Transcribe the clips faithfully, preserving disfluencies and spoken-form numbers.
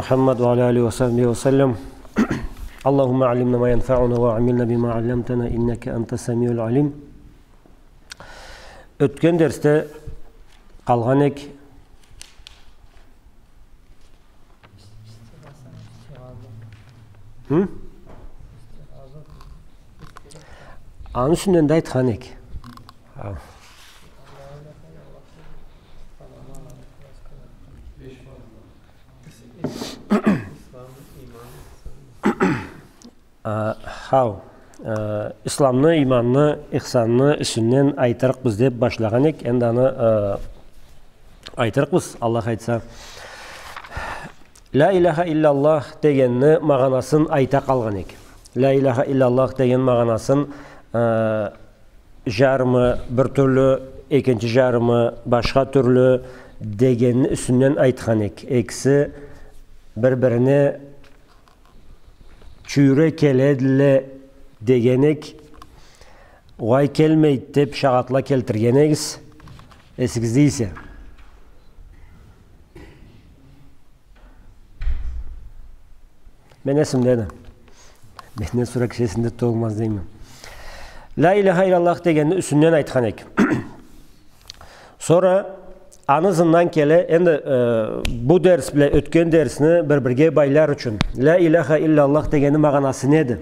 محمد وعلى آله وصحبه وسلم. اللهم علمنا ما ينفعنا وعملنا بما علمتنا إنك أنت السميع العليم. Ётген дерсде къалгъан эк. Хы? Аны юсюнден да айтхан эк. Хау. А, хау. А, исламны, иманны, ихсанны юсюнден айтырыкъбыз деп башлагъан эк. Энди аны, а, айтырыкъбыз, Аллах айтса. Ля иляха илляллах дегенни магъанасын айта къалгъан эк. Ля иляха илляллах деген магъанасын, э, жарымы бир тюрлю, экинчи жарымы башха тюрлю дегенни юсюнден айтхан эк. Экиси бир-бирине чюйре келедиле деген эк. Угъай, келмейди деп шагъатла келтирген эдигиз, эсигизде эсе. Мен эсимдеди. Менден сора киши эсинде туталмаз дейме. Ля иляха илляллах дегенни юсюнден айтхан эк. Сора аны ызындан келе, энди, э, бу дерс бла ётген дерсни бир-бирге байлар ючюн. Ля иляха илляллах дегенни магъанасы неди?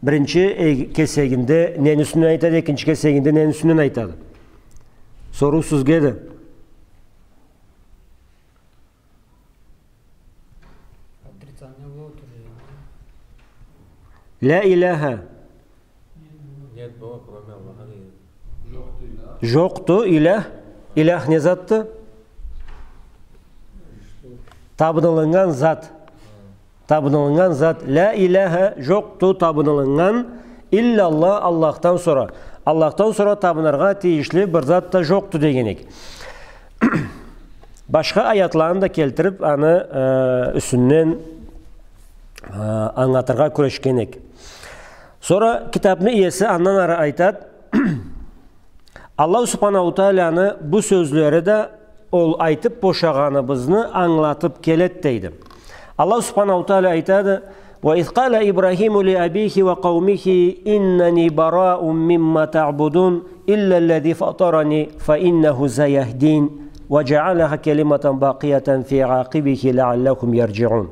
Биринчи, э, кесегинде нени юсюнден айтады, экинчи кесегинде нени юсюнден айтады? Соруу сизгеди. Отрицание болуп тур. Ля иляха. Нет Бога, кроме Аллаха, дейди. Жокъду илях. Илях не затды? Табынылыннган зат. Табынылыннган зат. Ля иляха, жокъду табынылыннган, илляллах, Аллахдан сора. Аллахдан сора табыныргъа тийишли бир зат да жокъду деген эк. Башха аятланы да келтирип, аны, э, юсюнден, э, англатыргъа кюрешген эк. Сора китапны иеси андан ары айтат, Аллаху Субханаху Тааланы бу сёзлери да ол айтып бошагъаныбызны англатып келет, дейди. Аллаху Субханаху Таала айтады: وإذ قال إبراهيم لأبيه وقومه إنني براء مما تعبدون إلا الذي فطرني فإنه سيهدين وجعلها كلمة باقية في عقبه لعلهم يرجعون.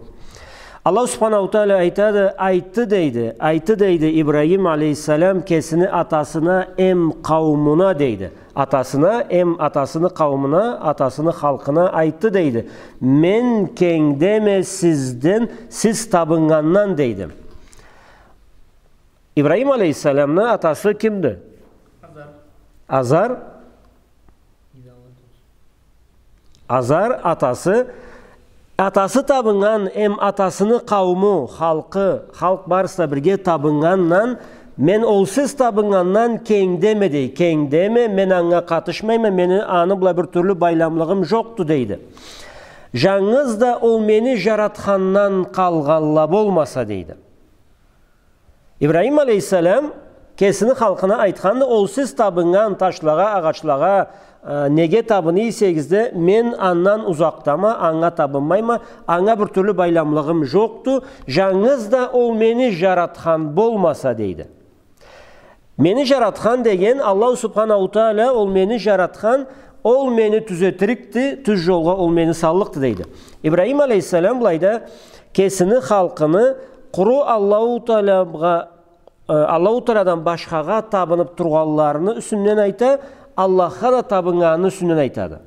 Аллаху Субханаху Таала айтады, айтды, дейди, айтды, дейди, Ибрахим алейхиссалам кесини атасына эм къауумуна, дейди. Атасына эм атасыны къауумуна, атасыны халкъына айтды, дейди. Мен кенгдеме сизден, сиз табыннгандан, дейди. Ибрахим алейхиссаламны атасы кимди? Азар. Азар. Азар атасы, атасы табыннган эм атасыны къаууму, халкъы, халкъ барысы да бирге табыннгандан, мен ол сиз табыннгандан кенгдеме, дей, кенгдеме, мен анга къатышмайма, мени аны бла бир тюрлю байламлыгъым жокъду, дейди. Жангыз да ол мени жаратхандан къалгъанла болмаса, дейди. Ибрахим алейхиссалам кесини халкъына айтханды, ол сиз табыннган ташлагъа, агъачлагъа, э, неге табына эсегиз да, мен андан узакъдама, анга табынмайма, анга бир тюрлю байламлыгъым жокъду, жангыз да ол мени жаратхан болмаса, дейди. Мени жаратхан деген Аллаху Субханаху Таала, ол мени жаратхан, ол мени тюзетирикди, тюз жолгъа ол мени саллыкъды, дейди. Ибрахим алейхиссалам былайда кесини халкъыны къуру Аллаху Таалагъа, э, Аллаху Тааладан башхагъа табынып тургъанларыны юсюнден айта, Аллахха да табыннганыны юсюнден айтады.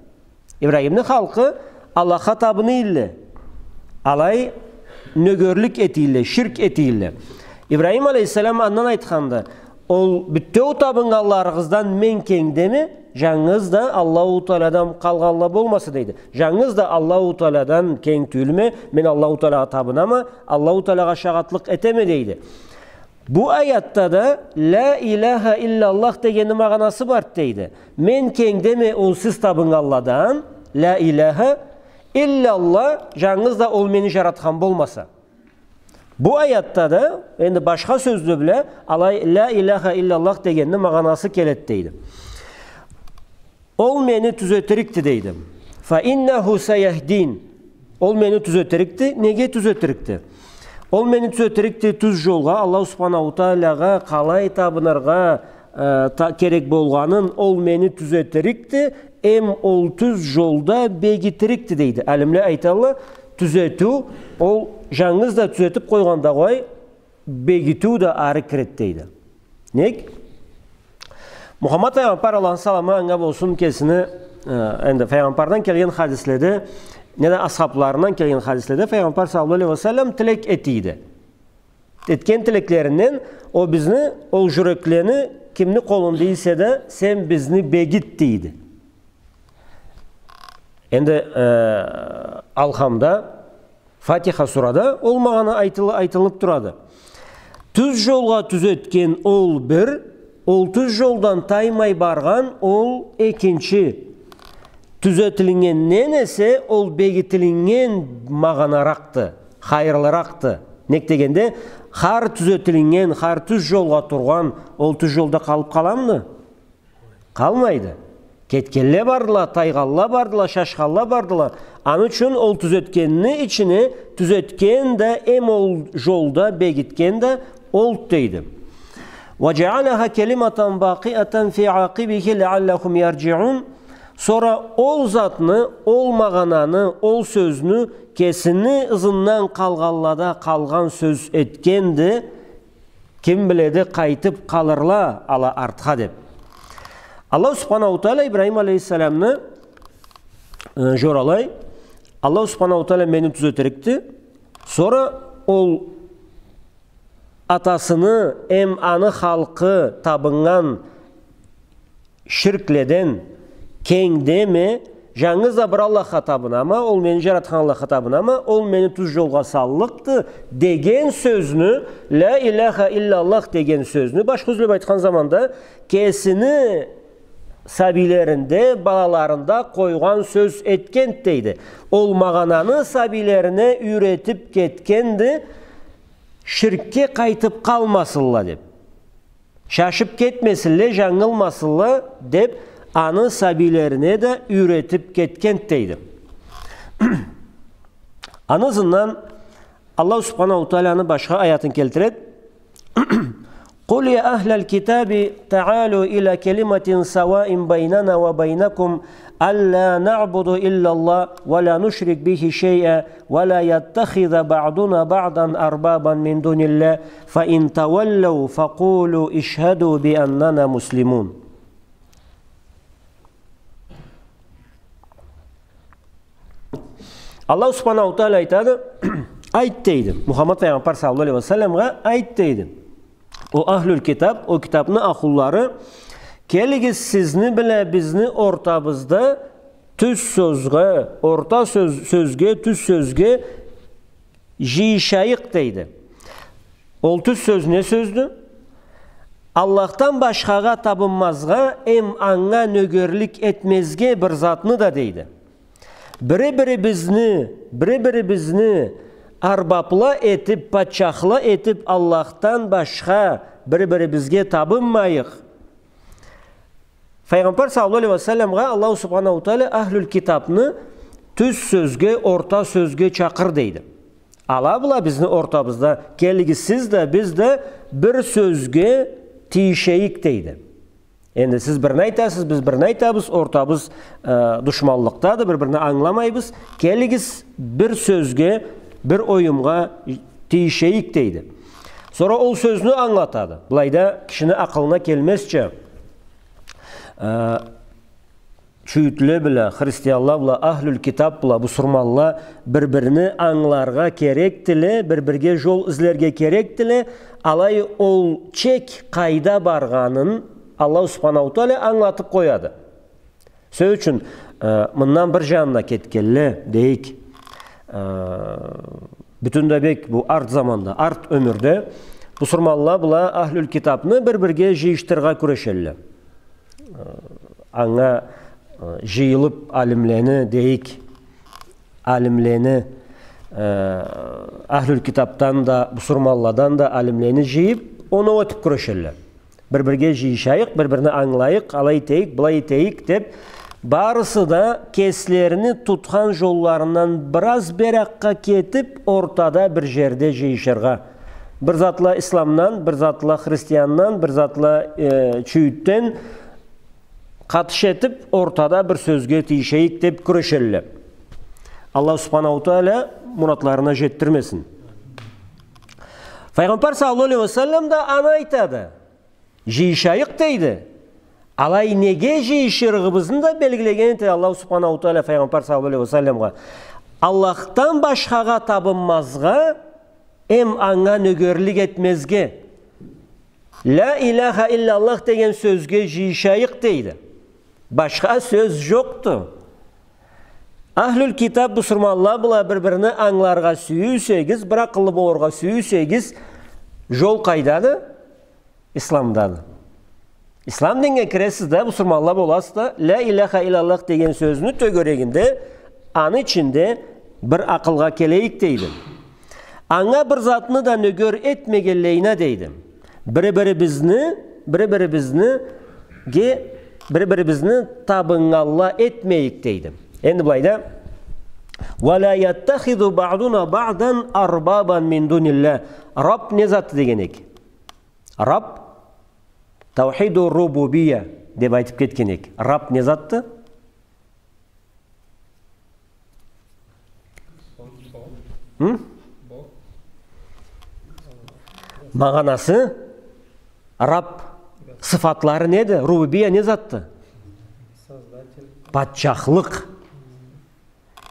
Ибрахимни халкъы Аллахха табына эдиле. Алай нёгерлик эте эдиле, ширк эте эдиле. Ибрахим алейхиссалам андан айтханды, ол бютеу табыннганларыгъыздан мен кенгдеме, жангыз да Аллаху Тааладан къалгъанла болмаса, дейди. Жангыз да Аллаху Тааладан кенг тюйюлме, мен Аллаху Таалагъа табынама, Аллаху Таалагъа шагъатлыкъ этеме, дейди. Бу аятда да ля иляха илляллах дегенни магъанасы бар, дейди. Мен кенгдеме ол сиз табыннганладан, ля иляха илляллах, жангыз да ол мени жаратхан болмаса. Бу аятда да, энди башха сёзле бла, алай ля иляха илляллах дегенни магъанасы келет, дейди. Ол мени тюзетирикди, дейди. Фа иннаху саяхдин. Ол мени тюзетирикди. Неге тюзетирикди? Ол мени тюзетирикди тюз жолгъа, Аллаху Субханаху Таалагъа къалай табыныргъа, э, та-, керек болгъанын ол мени тюзетирикди, эм ол тюз жолда бегитирикди, дейди. Алимле айталла, тюзетиу, ол жангыз да тюзетип къойгъан да къой, бегитиу да ары кирет, дейди. Нек? Мухаммад файгъамбар, Аллахны саламы анга болсун, кесини, э, энди файгъамбардан келген хадиследе, неда асхабларындан келген хадиследе файгъамбар саллаллаху алейхи ва саллам тилек этийди. Этген тилеклеринден, о бизни, ол жюреклени кимни къолунда эсе да, сен бизни бегит, дейди. Энди, э, Алхамда, Фатиха сурада ол магъана айтыл-, айтылынып турады. Тюз жолгъа тюзетген ол бир, ол тюз жолдан таймай баргъан ол экинчи. Тюзетилингенден эсе ол бегитилинген магъанаракъды, хайырлыракъды. Нек дегенде, хар тюзетилинген, хар тюз жолгъа тургъан ол тюз жолда къалып къаламыды? Къалмайды. Кетгенле бардыла, тайгъанла бардыла, шашханла бардыла. Аны ючюн ол тюзетгенни ичине тюзетген да, эм ол жолда бегитген да олду, дейди. وجعلها كلمة باقية في عقبه لعلهم يرجعون. Сора ол затны, ол магъананы, ол сёзню кесини ызындан къалгъанлада къалгъан сёз этгенди, ким биледи, къайтып къалырла ала артха деп. Аллаху Субханаху Тааля Ибрахим алейхиссаламны, э, жоралай, Аллаху Субханаху Тааля мени тюзетирикди. Сора ол атасыны эм аны халкъы табыннган ширкледен кенгдеми, жангыз да бир Аллахха табынама, ол мени жаратхан Аллахха табынама, ол мени тюз жолгъа саллыкъды деген сёзню, ля иляха илляллах деген сёзню, башха сёз бла айтхан заманда, кесини сабийлеринде, балаларында къойгъан сёз этгенди, дейди. Ол магъананы сабийлерине юйретип кетгенди, ширкге къайтып къалмасынла деп. Шашып кетмесинле, жангылмасынла деп, аны сабийлерине да юйретип кетгенди, дейди. Аны ызындан Аллаху Субханаху Тааляны башха аятын келтирет. قل يا أهل الكتاب تعالوا إلى كلمة سواء بيننا وبينكم ألا نعبد إلا الله ولا نشرك به شيئا ولا يتخذ بعضنا بعضا أربابا من دون الله فإن تولوا فقولوا اشهدوا بأننا مسلمون. Аллаху Субханаху Тааля айтады, айт, дейди, Мухаммад файгъамбар саллаллаху алейхи ва салламгъа айт, дейди. О ахлюль китаб, о китабны ахлулары, келигиз, сизни бла бизни ортабызда тюз сёзге, орта сёз-, сёзге, тюз сёзге жыйышайыкъ, дейди. Ол тюз сёз не сёздю? Аллахдан башхагъа табынмазгъа эм анга нёгерлик этмезге бир затны да, дейди. Бири-бирибизни, бири-бирибизни арбапла этип, патчахла этип, Аллахдан башха бири-бирибизге табынмайыкъ. Файгъамбар саллаллаху алейхи ва салламгъа Аллаху Субханаху Тааля ахлюль китабны тюз сёзге, орта сёзге чакъыр, дейди. Ала бла бизни ортабызда келигиз, сиз да, биз да бир сёзге тийишейик, дейди. Энди сиз бирни айтасыз, биз бирни айтабыз, ортабыз, э, душманлыкъдады, бир-бирни ангыламайбыз. Келигиз, бир сёзге, бир оюмгъа тийишейик, дейди. Сора ол сёзню ангылатады. Былайда кишини акъылына келмезча, э, чюйютле бла, христианла бла, ахлюль китаб бла бусурманла бир-бирни ангыларгъа керекдиле, бир-бирге жол излерге керекдиле, алай ол чек къайда баргъанын Аллаху Субханаху Тааля ангылатып къояды. Сёз ючюн, э, мындан бир жанына кетгенле, дейик, э, бютюн да бек бу арт заманда, арт ёмюрде бусурманла бла ахлюль китабны бир-бирге жыйышдырыргъа кюрешелле. Э, анга, э, жыйылып алимлени, дейик, алимлени, э, ахлюль китабдан да, бусурманладан да алимлени жыйып, оноу этип кюрешелле. Бир-бирге жыйышайыкъ, бир-бирни ангылайыкъ, алай этейик, былай этейик деп, Барысы да кеслерини тутхан жолларындан бир аз беракъгъа кетип, ортада бир жерде жыйышыргъа. Бир затла исламдан, бир затла христиандан, бир затла, э, чюйютден къатыш этип, ортада бир сёзге тийишейик деп кюрешелле. Аллах субханаху тааля муратларына жетдирмесин. Файгъамбар саллаллаху алейхи ва саллам да аны айтады. Жыйышайыкъ дейди. Алай неге жыйышырыгъыбызны да белгилеген этеди Аллаху субханаху тааля файгъамбар саллаллаху алейхи ва салламгъа. Аллахдан башхагъа табынмазгъа, эм анга нёгерлик этмезге. Ля иляха илляллах деген сёзге жыйышайыкъ дейди. Башха сёз жокъду. Ахлюль китаб бусурманла бла бир-бирини ангыларгъа сюйсегиз, бир акъыллы болургъа сюйсегиз, жол къайдады? Исламдады. Ислам динге киресиз да, бусурманла боласыз да, ля иляха илляллах деген сёзню тёгерегинде, аны ичинде бир акъылгъа келейик дейди. Анга бир затны да нёгер этмегенлейине дейди. Бири-бирибизни, бири-бирибизни ге-, бири-бирибизни табыннгалла этмейик дейди. Энди былайда, «Ва ля яттахиду баъдуна баъдан арбабан мин дунилля». Раб не затды деген эк? Раб, таухиду рубубия деп айтып кетген эк. Раб не затды? Хы? Магъанасы, Раб сыфатлары неди? Рубубия не затды? Патчахлыкъ.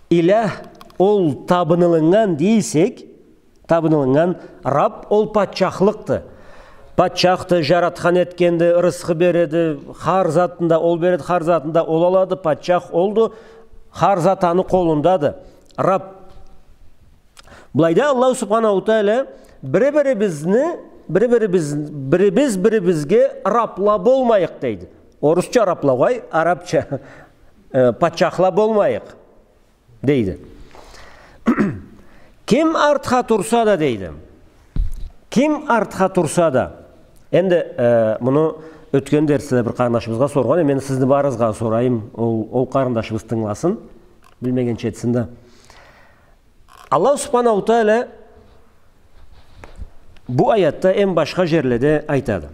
Илях ол табынылыннган дейсек, табынылыннган, Раб ол патчахлыкъды. Патчахды, жаратхан этгенди, рысхы береди, хар затында ол береди, хар затында ол алады, патчах олду, хар зат аны къолундады. Раб. Былайда Аллаху субханаху тааля бири-бирибизни, бири-бирибиз, бирибиз бирибизге рабла болмайыкъ дейди. Орусча рабла къой, арабча, э, патчахла болмайыкъ. Дейди. Ким артха турса да, дейди. Ким артха турса да. Энди, э, муну ётген дерсде бир къарындашыбызгъа соргъан эдим, мен сизни барыгъызгъа сорайым, ол, ол къарындашыбыз тынгыласын, билмегенча этсин да. Аллаху субханаху тааля бу аятда эм башха жерледе айтады.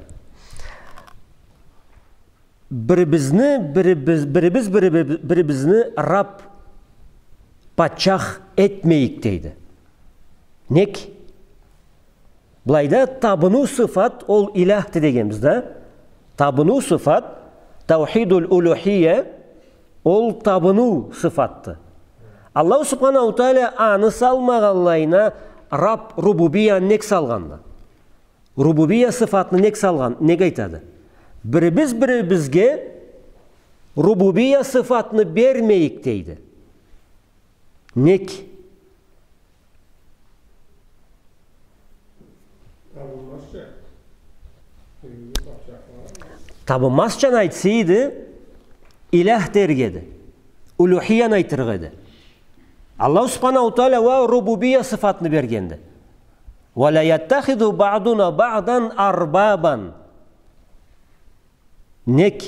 Бирибизни, бирибиз, бирибиз, бирибиз, бирибизни раб, патчах этмейик дейди. Нек? Былайда табыну сыфат ол иляхды дегенбиз да. Табыну сыфат, таухидуль улюхия, ол табыну сыфатды. Аллаху субханаху тааля аны салмагъанлайына раб рубубияны нек салгъанды? Рубубия сыфатны нек салгъан, нек айтады? Бирибиз бирибизге рубубия сыфатны бермейик дейди. Нек? Табынмазчаны айтса эди, илях дерик эди. Улюхияны айтырыкъ эди. Аллаху субханаху тааля уа рубубия сыфатны бергенди. «Ва ля яттахиду баъдуна баъдан арбабан». Нек?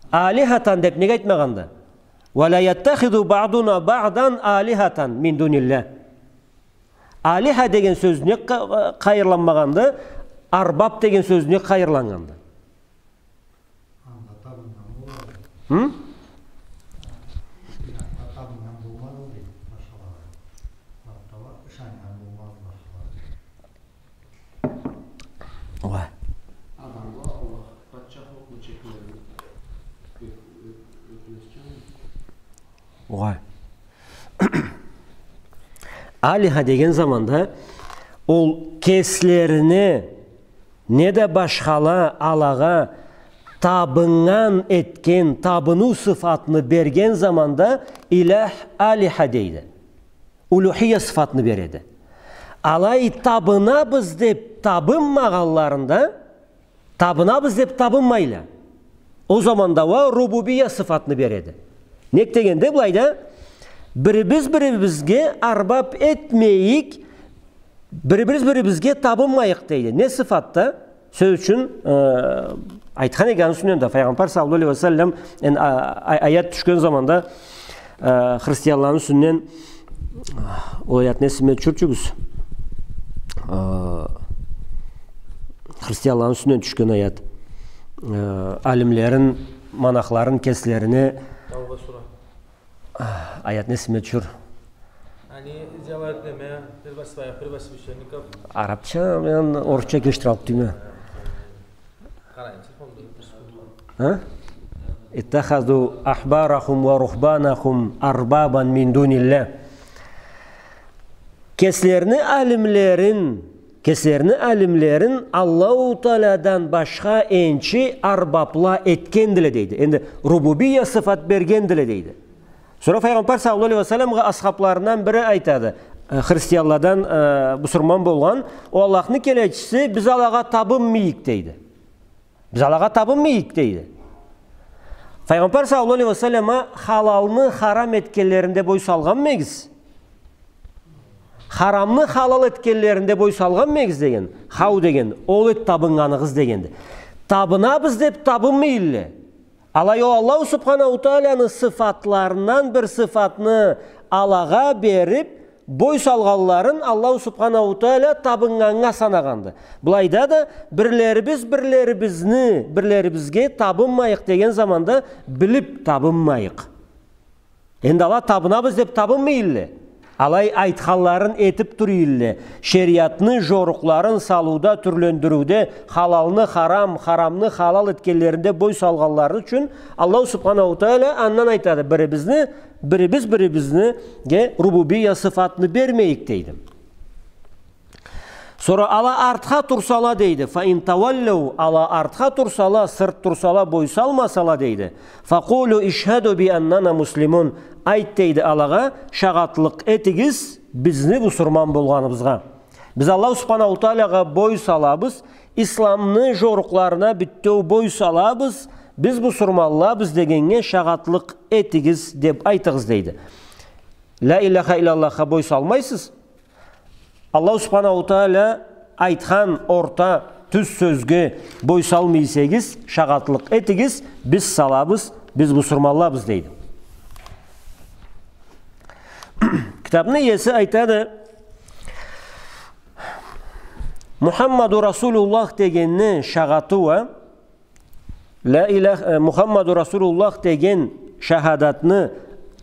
Алихатан деп нек айтмагъанды? «Ва ля яттахиду баъдуна баъдан алихатан мин дунилля». Алиха деген сёз нек къа-, къайырланмагъанды? Арбаб деген сёз нек къайырланнганды? Анда табыннган болмаз. Хы? Илахха табыннган болмаз дейди башхалагъа. Хатта ышаннган болмаз башхалагъа. Огъай. Адамгъа Аллах патчахлыкъны чеклерин ё-, ё-, ётмезча. Огъай. Алиха деген заманда ол кеслерине неда башхала алагъа табыннган этген табыну сыфатны берген заманда илях алиха дейди. Улюхия сыфатны береди. Алай табынабыз деп табынмагъанларында, табынабыз деп табынмайла. Ол заманда уа рубубия сыфатны береди. Нек дегенде, былайда, бирибиз бирибизге арбаб этмейик, бирибиз бирибизге табынмайыкъ дейди. Не сыфатда? Сёз ючюн, э, айтхан эди аны юсюнден да, Файгъамбар саллаллаху алейхи ва саллам, эн-, а-, а-, аят тюшген заманда, э, христианланы юсюнден, ол аятны эсиме тюшюрчюгюз. Э, христианланы юсюнден тюшген аят. Э, алимлерин, монахларын кеслерине Тауба сура. Аятны эсиме тюшюр. Они сделают племя первосвя-, первосвященников. Арабча, мен орусча келишдирип алып тюйме. Къарайым, телефонда. А? «Иттахазу ахбарахум ва рухбанахум арбабан мин дуниллях». Кеслерини алимлерин, кеслерини алимлерин Аллаху Тааладан башха энчи арбапла этгендиле, дейди. Энди рубубия сыфат бергендиле, дейди. Сора Файгъамбар саллаллаху алейхи ва салламгъа асхабларындан бири айтады, э, христианладан, э, бусурман болгъан, о Аллахны келечиси, биз алагъа табынмыйыкъ, дейди. Биз алагъа табынмыйыкъ, дейди. Файгъамбар саллаллаху алейхи ва саллама, халалны харам этгенлеринде бой салгъанмыйыкъсыз? Харамны халал этгенлеринде бой салгъанмыйыкъсыз деген. Хау деген, ол эди табыннганыгъыз дегенди. Табынабыз деп табынмай элле. Алай ол Аллаху Субханаху Тааланы сыфатларындан бир сыфатны алагъа берип, бой салгъанларын Аллаху Субханаху Таала табыннганнга санагъанды. Былайда да бирлерибиз бирлерибизни, бирлерибизге табынмайыкъ деген заманда билип табынмайыкъ. Энди ала табынабыз деп табынмай элле. Алай айтханларын этип тура элле. Шериатны жорукъларын салыуда, тюрлендириуде, халалны харам, харамны халал этгенлеринде бой салгъанлары ючюн Аллаху Субханаху Таала андан айтады: бирибизни, бирибиз бирибизге рубубия сыфатны бермейик, дейди. Сора ала артха турсала, дейди. Фа ин таваллау, ала артха турсала, сырт турсала, бой салмасала, дейди. Факъулу ишхаду би аннана муслимун. Айт, дейди, алагъа, шагъатлыкъ этигиз бизни бусурман болгъаныбызгъа. Биз Аллаху Субханаху Таалагъа бой салабыз, исламны жорукъларына бютеу бой салабыз, биз бусурманлабыз дегеннге шагъатлыкъ этигиз деп айтыгъыз, дейди. Ля иляха илляллахха бой салмайсыз. Аллаху Субханаху Таала айтхан орта тюз сёзге бой салмай эсегиз, шагъатлыкъ этигиз, биз салабыз, биз бусурманлабыз, дейди. Китапны иеси айтады, Мухаммаду Расулуллах дегенни шагъаты уа, Ля илях-, э, Мухаммаду Расулуллах деген шахадатны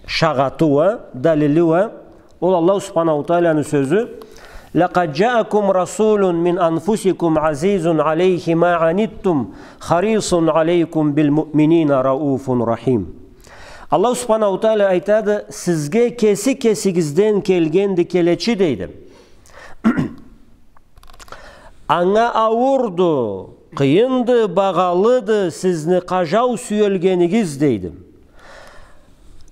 шагъаты уа, далили уа, ол Аллаху Субханаху Тааланы сёзю: «Лакъад джаакум расулун мин анфусикум азизун алейхи ма аниттум, харисун алейкум бил муъминина рауфун рахим». Аллаху Субханаху Таала айтады: «Сизге кеси кесигизден келгенди келечи», дейди. Анга ауурду, къыйынды, багъалыды сизни къажау сюелгенигиз, дейди.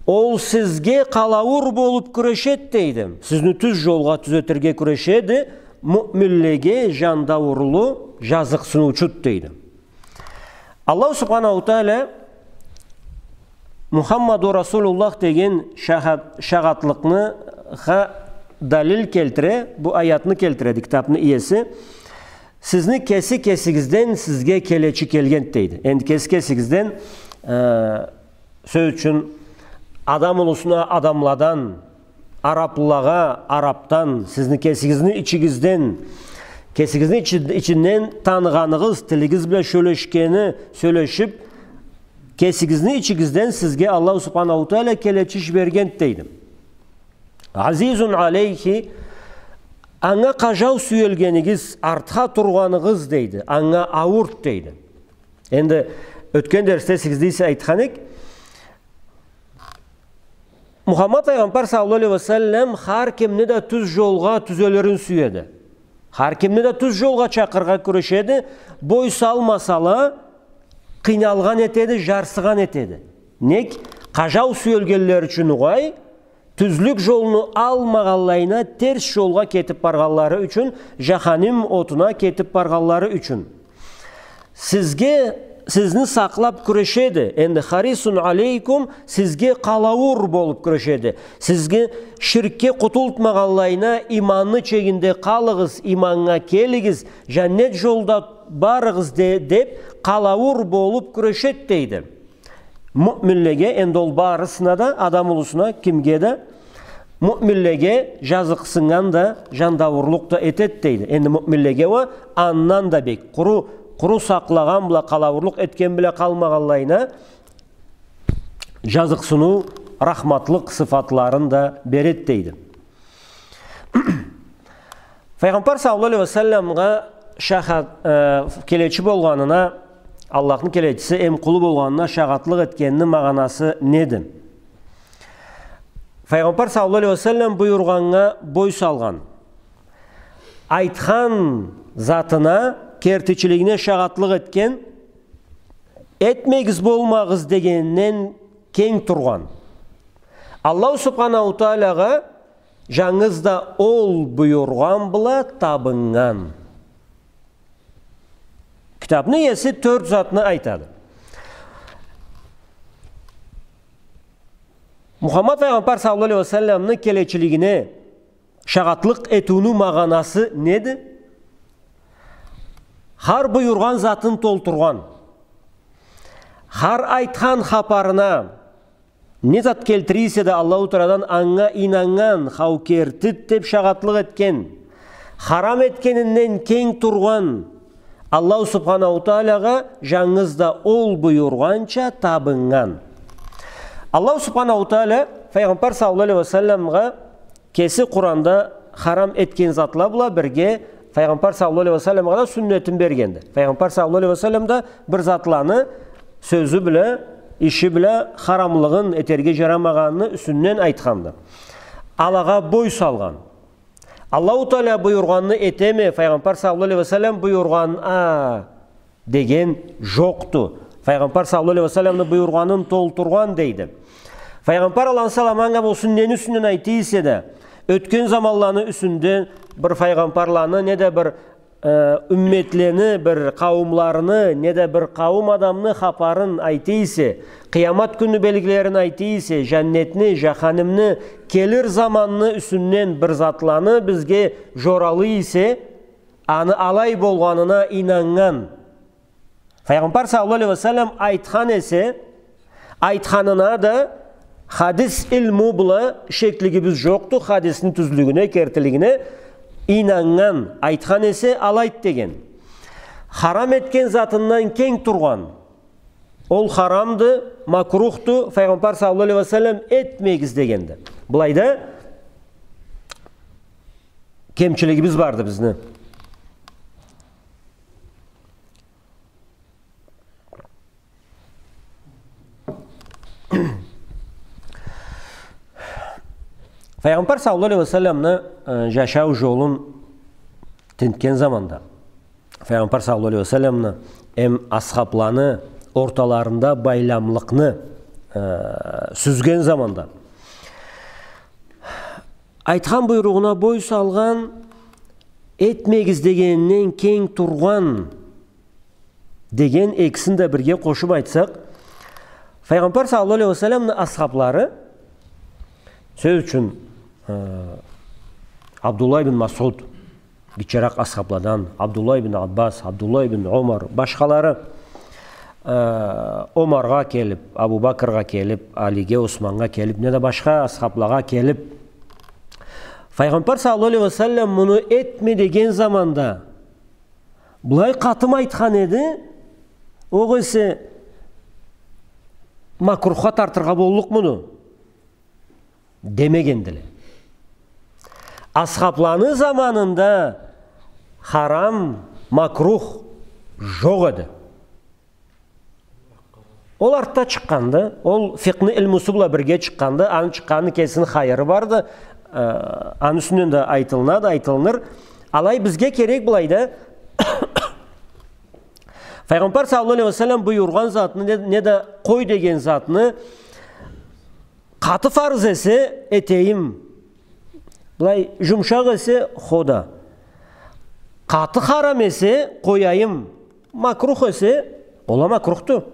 Ол сизге къалауур болуп кюрешеди, дейди. Сизни тюз жолгъа тюзетирге кюрешеди, муъминлеге жандауурлу, жазыкъсыныучуду, дейди. Аллаху Субханаху Таала Мухаммаду Расулуллах деген шахад-, шагъатлыкъны ха-, далил келтире, бу аятны келтиреди китапны иеси. Сизни кеси кесигизден сизге келечи келгенди, дейди. Энди кеси кесигизден, э, сёз ючюн, адам улусуна адамладан, араплылагъа арапдан, сизни кесигизни ичигизден, кесигизни ичи-, ичинден таныгъаныгъыз, тилигиз бла сёлешгени, сёлешип, кесигизни ичигизден сизге Аллаху Субханаху Таала келечи жиберген, дейди. Азизун алейхи, анга къажау сюелгенигиз, артха тургъаныгъыз, дейди, анга ауурду, дейди. Энди ётген дерсде сизге эсе айтхан эдик, Мухаммад Файгъамбар саллаллаху алейхи ва саллам хар кимни да тюз жолгъа тюзелирин сюеди. Хар кимни да тюз жолгъа чакъырыргъа кюрешеди. Бой салмасала, къыйналгъан этеди, жарсыгъан этеди. Нек? Къажау сюелгенлери ючюн угъай, тюзлюк жолну алмагъанлайына, терс жолгъа кетип баргъанлары ючюн, жаханим отуна кетип баргъанлары ючюн. Сизге, сизни сакълап кюрешеди. Энди харисун алейкум, сизге къалауур болуп кюрешеди. Сизге ширкге къутултмагъанлайына, иманны чегинде къалыгъыз, иманнга келигиз, жаннет жолда барыгъыз де-, деп, къалауур болуп кюрешет, дейди. Муъминлеге, энди ол барысына да, адам улусуна, кимге да, муъминлеге жазыкъсыннган да, жандаурлукъ да этет, дейди. Энди муъминлеге уа андан да бек, къуру, къуру сакълагъан бла, къалауурлукъ этген бла къалмагъанлайына, жазыкъсыныу, рахматлыкъ сыфатларын да берет, дейди. Файгъамбар саллаллаху алейхи ва салламгъа шахад-, э, келечи болгъанына, Аллахны келечиси эм къулу болгъанына шагъатлыкъ этгенини магъанасы неди? Файгъамбар саллаллаху алейхи ва саллам буюргъаннга бой салгъан, айтхан затына, кертичилигине шагъатлыкъ этген, этмегиз, болмагъыз дегенинден кенг тургъан. Аллаху Субханаху Таалагъа жангыз да Ол буюргъан бла табыннган. Китапны иеси тёрт затны айтады. Мухаммад файгъамбар саллаллаху алейхи ва салламны келечилигине шагъатлыкъ этиуню магъанасы неди? Хар буюргъан затын толтургъан. Хар айтхан хапарына не зат келтире эсе да Аллаху Тааладан, анга ийнаннган, хау, кертиди деп шагъатлыкъ этген. Харам этгенинден кенг тургъан. Аллаху Субханаху Таалагъа жангыз да Ол буюргъанча табыннган. Аллаху Субханаху Таала файгъамбар саллаллаху алейхи ва салламгъа кеси Къуранда харам этген затла бла бирге файгъамбар саллаллаху алейхи ва салламгъа да сюннетин бергенди. Файгъамбар саллаллаху алейхи ва саллам да бир затланы сёзю бла, иши бла харамлыгъын, этерге жарамагъаныны юсюнден айтханды. Алагъа бой салгъан. Аллаху Таала буюргъанны этеме, файгъамбар саллаллаху алейхи ва саллам буюргъан, а, деген жокъду. Файгъамбар саллаллаху алейхи ва салламны буюргъанын толтургъан, дейди. Файгъамбар, Аллахны саламы анга болсун, нени юсюнден айта эсе да, ётген заманланы юсюнден бир файгъамбарланы, не да бир, э, умметлени, бир къауумларыны, не да бир къауум адамны хапарын айта эсе, къыямат кюнню белгилерин айта эсе, жаннетни, жаханимни, келир заманны юсюнден бир затланы бизге жоралай эсе, аны алай болгъанына ийнаннган. Файгъамбар саллаллаху алейхи ва саллам айтхан эсе, айтханына да хадис илму бла шеклигибиз жокъду, хадисни тюзлюгюне, кертилигине ийнаннган, айтхан эсе, алайды деген. Харам этген затындан кенг тургъан. Ол харамды, макрухду, файгъамбар саллаллаху алейхи ва саллам этмегиз дегенди. Былайда кемчилигибиз барды бизни. Файгъамбар саллаллаху алейхи ва салламны, э, жашау жолун тинтген заманда, файгъамбар саллаллаху алейхи ва салламны эм асхабланы орталарында байламлыкъны, э, сюзген заманда, айтхан буйругъуна бой салгъан, этмегиз дегенинден кенг тургъан деген экисин да бирге къошуп айтсакъ, файгъамбар саллаллаху алейхи ва салламны асхаблары, сёз ючюн, э, Абдуллах ибн Масъуд, гитчеракъ асхабладан, Абдуллах ибн Аббас, Абдуллах ибн Умар, башхалары, э, Умаргъа келип, Абу Бакргъа келип, Алиге, Османнга келип, не да башха асхаблагъа келип, файгъамбар саллаллаху алейхи ва саллам муну этме деген заманда, былай къатымы айтхан эди, огъесе макрухха тартыргъа боллукъмуду? Демегендиле. Асхабланы заманында харам, макрух жокъ эди. Ол артда чыкъгъанды, ол фикъны илмусу бла бирге чыкъгъанды, аны чыкъгъанны кесини хайыры барды, э, аны юсюнден да айтылынады, айтылыныр. Алай бизге керек былайда файгъамбар саллаллаху алейхи ва саллам буюргъан затны, не, не да къой деген затны, къаты фарз эсе, этейим. Былай жумшакъ эсе, хода. Къаты харам эсе, къояйым. Макрух эсе, ол а макрухду.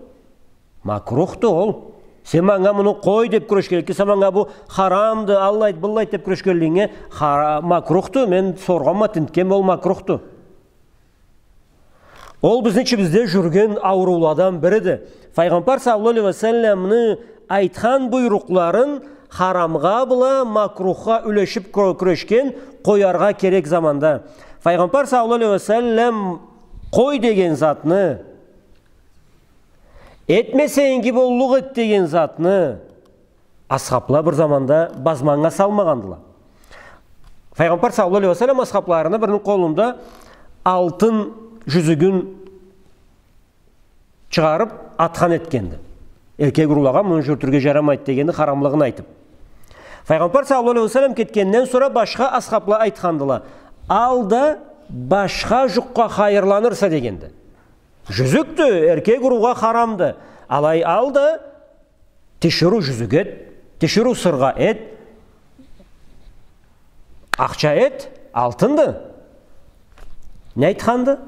Макрухду ол. Сен манга муну къой деп кюрешгенликге, сен манга бу харамды, аллайды, быллайды деп кюрешгенлигинге, хара-, макрухду. Мен соргъанма, тинтгенме, ол макрухду. Ол бизни ичибизде жюрюген аурууладан бириди. Файгъамбар саллаллаху алейхи ва салламны айтхан буйрукъларын харамгъа бла макрухха юлешип кюре-, кюрешген, къояргъа керек заманда. Файгъамбар саллаллаху алейхи ва саллам къой деген затны, этмесенг иги боллукъ эди деген затны асхабла бир заманда базманнга салмагъандыла. Файгъамбар саллаллаху алейхи ва саллам асхабларына бирини къолунда алтын жюзюгюн чыгъарып, атхан этгенди. Эркек урулагъа муну жюрютюрге жарамайды дегенни харамлыгъын айтып. Файгъамбар саллаллаху алейхи ва саллам кетгенден сора башха асхабла айтхандыла: «Ал да башха жукъгъа хайырланырса», — дегенди. Жюзюкдю, эркек уруугъа харамды. Алай ал да, тиширыу жюзюк эт, тиширыу сыргъа эт, ахча эт, алтынды. Не айтханды?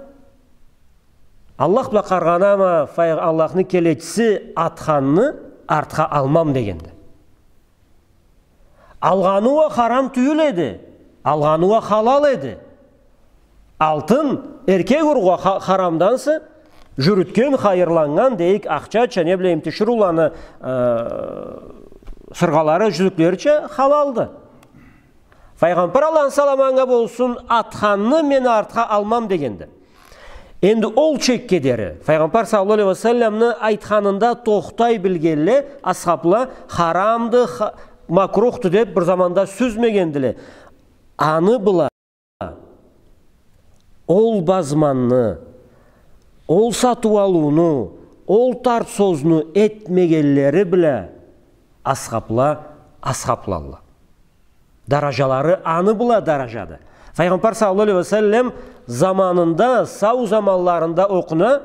Аллах бла къаргъанама, фай-, Аллахны келечиси атханны артха алмам дегенди. Алгъаны уа харам тюйюл эди. Алгъаны уа халал эди. Алтын эркек уруугъа ха-, харамданса, жюрютген, хайырланнган, дейик, ахчача, не билейим, тиширыуланы, э, сыргъалары, жюзюклерича халалды. Файгъамбар, Аллахны саламы анга болсун, атханны мен артха алмам дегенди. Энди ол чекге дери Файгъамбар саллаллаху алейхи ва салламны айтханында тохтай билгенле асхабла, харамды, ха-, макрухду деп бир заманда сюзмегендиле. Аны бла ол базманны, ол сатыу-алыуну, ол тарт-созну этмегенлери бла асхабла асхаблалла. Даражалары аны бла даражады. Файгъамбар саллаллаху алейхи ва саллам заманында, сау заманларында окъуна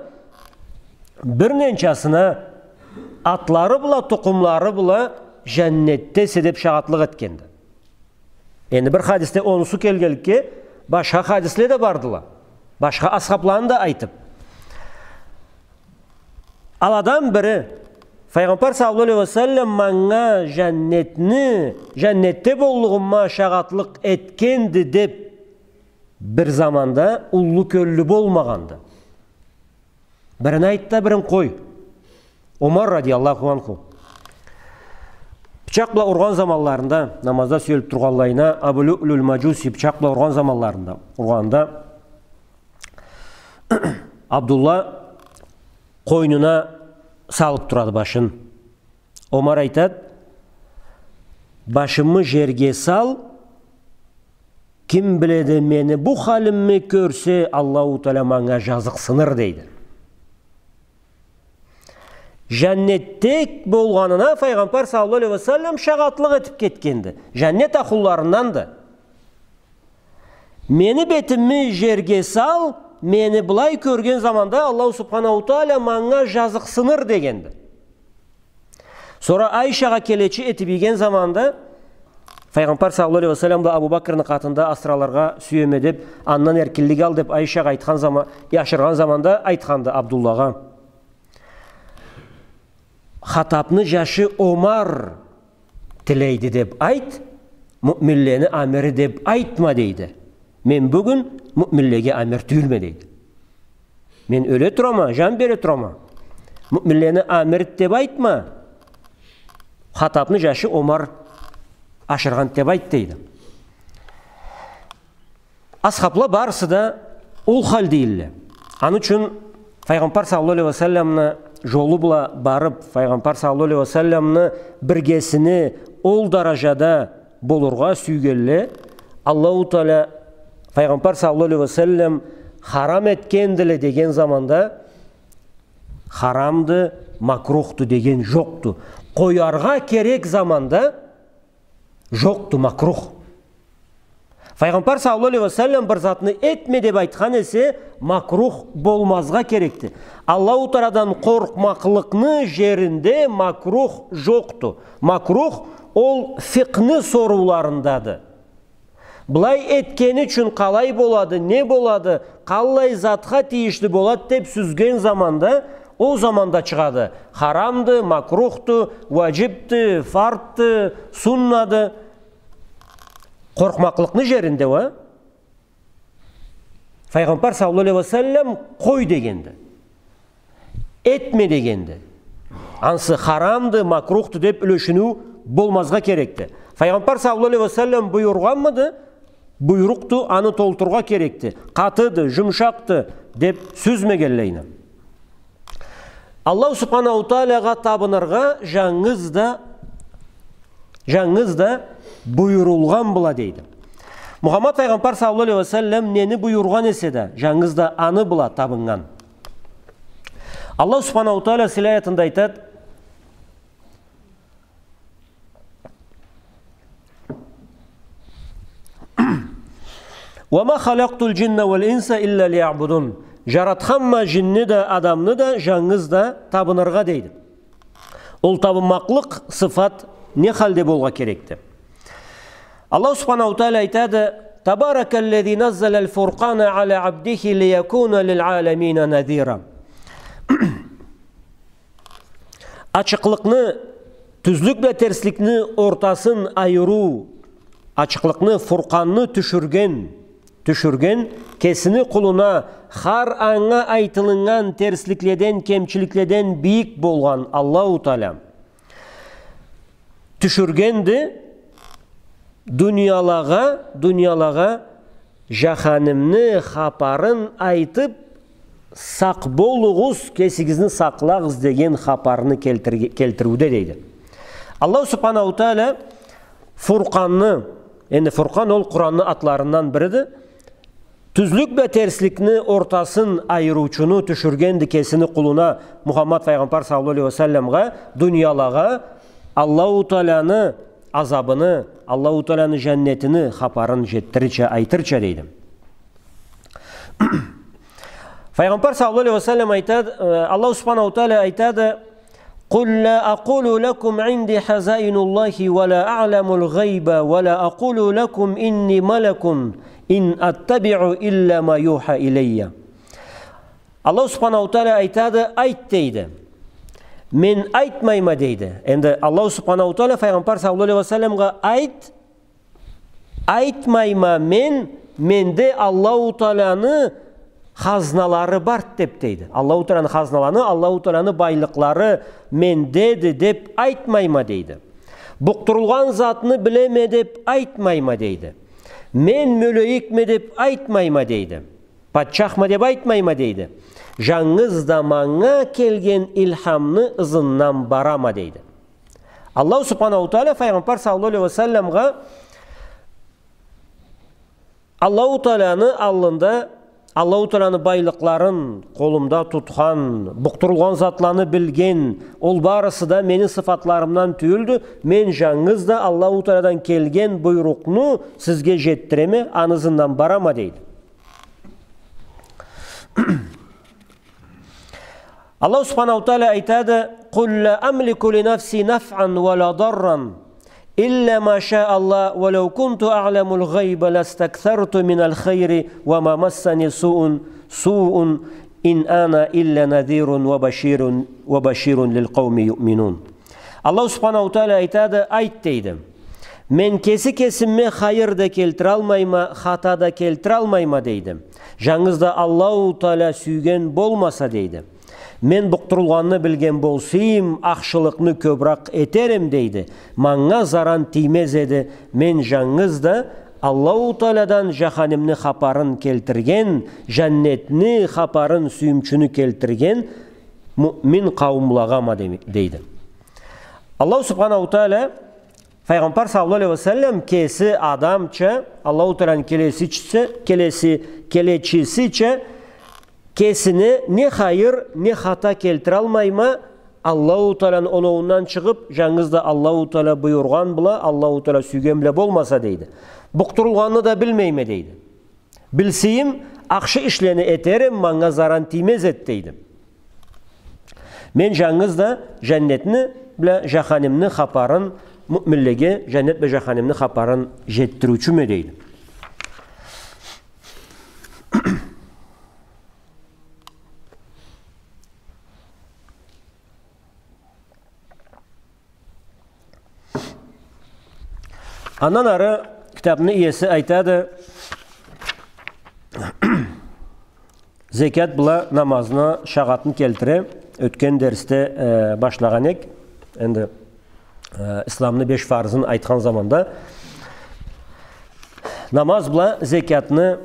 бир ненчасына атлары бла, тукъумлары бла жаннетде эсе деп шагъатлыкъ этгенди. Энди бир хадисде онусу келгенликге, башха хадисле да бардыла. Башха асхабланы да айтып. Аладан бири, Файгъамбар саллаллаху алейхи ва саллам манга жаннетни, жаннетде боллугъума шагъатлыкъ этгенди деп бир заманда уллу кёллю болмагъанды. Бирин айт да, бирин къой. Омар радияллаху анху. Бычакъ бла ургъан заманларында, намазда сюелип тургъанлайына, Абу Лю'лю'л Мажуси бычакъ бла ургъан заманларында, ургъанда, Абдулла къойнуна салып турады башын. Омар айтады: «Башымы жерге сал, ким биледи, мени бу халимми кёрсе, Аллаху Тааля манга жазыкъсыныр», — дейди. Жаннетде болгъанына Файгъамбар саллаллаху алейхи ва саллам шагъатлыкъ этип кетгенди. Жаннет ахлуларынданды. «Мени бетими жерге сал, мени былай кёрген заманда Аллаху Субханаху Тааля манга жазыкъсыныр», — дегенди. Сора Айшагъа келечи этип ийген заманда, Файгъамбар саллаллаху алейхи ва саллам да Абу Бакрны къатында асыралыргъа сюеме деп, андан эркинлик ал деп Айшагъа айтхан зама-, ашыргъан заманда айтханды Абдуллагъа: «Хаттабны жашы Омар тилейди деп айт, муъминлени амири деп айтма», — дейди. «Мен бюгюн муъминлеге амир тюйюлме», — дейди. «Мен ёле турама, жан бере турама. Муъминлени амири деп айтма, Хаттабны жашы Омар ашыргъан деп айт», — дейди. Асхабла барысы да ол халда эдиле. Аны ючюн Файгъамбар саллаллаху алейхи ва салламны жолу бла барып, Файгъамбар саллаллаху алейхи ва салламны биргесине ол даражада болургъа сюйгенле, Аллаху Тааля Файгъамбар саллаллаху алейхи ва саллам харам этгендиле деген заманда харамды, макрухду деген жокъду. Къояргъа керек заманда жокъду макрух. Файгъамбар саллаллаху алейхи ва саллам бир затны этме деп айтхан эсе, макрух болмазгъа керекди. Аллаху Таалядан къоркъмакълыкъны жеринде макрух жокъду. Макрух ол фикъхны сорууларындады. Былай этгени ючюн къалай болады, не болады, къаллай затха тийишли болады деп сюзген заманда, ол заманда чыгъады. Харамды, макрухду, уаджибди, фардды, суннады. Къоркъмакълыкъны жеринде уа. Файгъамбар саллаллаху алейхи ва саллам къой дегенди. Этме дегенди. Ансы харамды, макрухду деп юлешиню болмазгъа керекди. Файгъамбар саллаллаху алейхи ва саллам буюргъанмыды? Буйрукъду, аны толтургъа керекди. Къатыды, жумушакъды деп сюзмегенлейни. Аллаху субханаху таалагъа табыныргъа жангыз да, жангыз да буюрулгъан бла дейди. Мухаммад файгъамбар саллаллаху алейхи ва саллам нени буюргъан эсе да, жангыз да аны бла табыннган. Аллаху субханаху таала сыйлы аятында айтады: «Ва ма халакътул джинна вал инса илля лиябудун». Жаратханма жинни да, адамны да жангыз да табыныргъа дейди. Ол табынмакълыкъ сыфат не халде болургъа керекди? Аллаху субханаху таала айтады: «Табаракаллязи наззаляль фуркъана аля абдихи лиякуна лиль алямина назира». Ачыкълыкъны, тюзлюк бла терсликни ортасын айырыу, ачыкълыкъны, Фуркъанны тюшюрген, тюшюрген кесини къулуна, хар анга айтылыннган терсликледен, кемчиликледен бийик болгъан Аллаху Таала тюшюргенди, дуниялагъа, дуниялагъа жаханимни хапарын айтып, сакъ болугъуз, кесигизни сакълагъыз деген хапарны келтирге-, келтириуде дейди. Аллаху субханаху таала Фуркъанны, энди Фуркъан ол Къуранны атларындан бириди, тюзлюк бла терсликни ортасын айырыучуну тюшюргенди кесини къулуна, Мухаммад файгъамбар саллаллаху алейхи ва салламгъа, дуниялагъа Аллаху Тааланы азабыны, Аллаху Тааланы жаннетини хапарын жетдирирча, айтырча дейди. Файгъамбар саллаллаху алейхи ва саллам айтады, э, Аллаху субханаху таала айтады: «Къул ля акъулу лякум инди хазаинуллахи ва ля аълямуль гъайба ва ля акъулу лякум инни малякун ин аттабиу илля ма юха илейя». Аллаху субханаху таала айтады: «Айт, — дейди. — Мен айтмайма, — дейди». Энди Аллаху субханаху таала файгъамбар саллаллаху алейхи ва салламгъа: «Айт, — айтмайма мен, — менде Аллаху Тааланы хазналары барды деп, — дейди. — Аллаху Тааланы хазналаны, Аллаху Тааланы байлыкълары мендеди деп айтмайма, — дейди. — Букъдурулгъан затны билеме деп айтмайма, — дейди. — Мен мёлейикме деп айтмайма, — дейди. — Патчахма деп айтмайма, — дейди. — Жангыз да манга келген илхамны ызындан барама», — дейди. Аллаху субханаху таала файгъамбар саллаллаху алейхи ва салламгъа Аллаху Тааланы аллында, Аллаху Тааланы байлыкъларын къолумда тутхан, букъдурулгъан затланы билген, ол барысы да мени сыфатларымдан тюйюлдю, мен жангыз да Аллаху Тааладан келген буйрукъну сизге жетдиреме, аны ызындан барама, дейди. Аллаху субханаху таала айтады: «Къул ля амлику ли нафси нафъан ва ля дарран илля ма ша Аллах, ва лау кунту аълямуль гъайба лястаксарту миналь хайри ва ма массани суун, суун ин ана илля назирун ва баширун, ва баширун лиль къауми юъминун». Аллаху субханаху таала айтады: «Айт, — дейди, — мен кеси кесимме хайыр да келтиралмайма, хата да келтиралмайма, — дейди. — Жангыз да Аллаху Таала сюйген болмаса, — дейди. — Мен букъдурулгъанны билген болсам, ахшылыкъны кёбюрек этерем, — дейди. — Манга заран тиймез эди. Мен жангыз да Аллаху Тааладан жаханимни хапарын келтирген, жаннетни хапарын, сюйюмчюню келтирген муъмин къауумлагъама», — дей-, дейди. Аллаху субханаху таала файгъамбар саллаллаху алейхи ва саллам кеси адамча, Аллаху Тааланы келечиси, келечи-, келечисича, кесине не хайыр, не хата келтиралмайма, Аллаху Тааланы оноуундан чыгъып, жангыз да Аллаху Таала буюргъан бла, Аллаху Таала сюйген бла болмаса, дейди. Букъдурулгъанны да билмейме, дейди. Билсем, ахшы ишлени этерем, манга заран тиймез эди, дейди. Мен жангыз да жаннетни бла жаханимни хапарын, муъминлеге жаннет бла жаханимни хапарын жетдириучюме, дейди. Андан ары китапны иеси айтады: Зекят бла намазны шагъатын келтире. Ётген дерсде, э, башлагъан эк. Энди, э, исламны беш фарызын айтхан заманда намаз бла зекятны,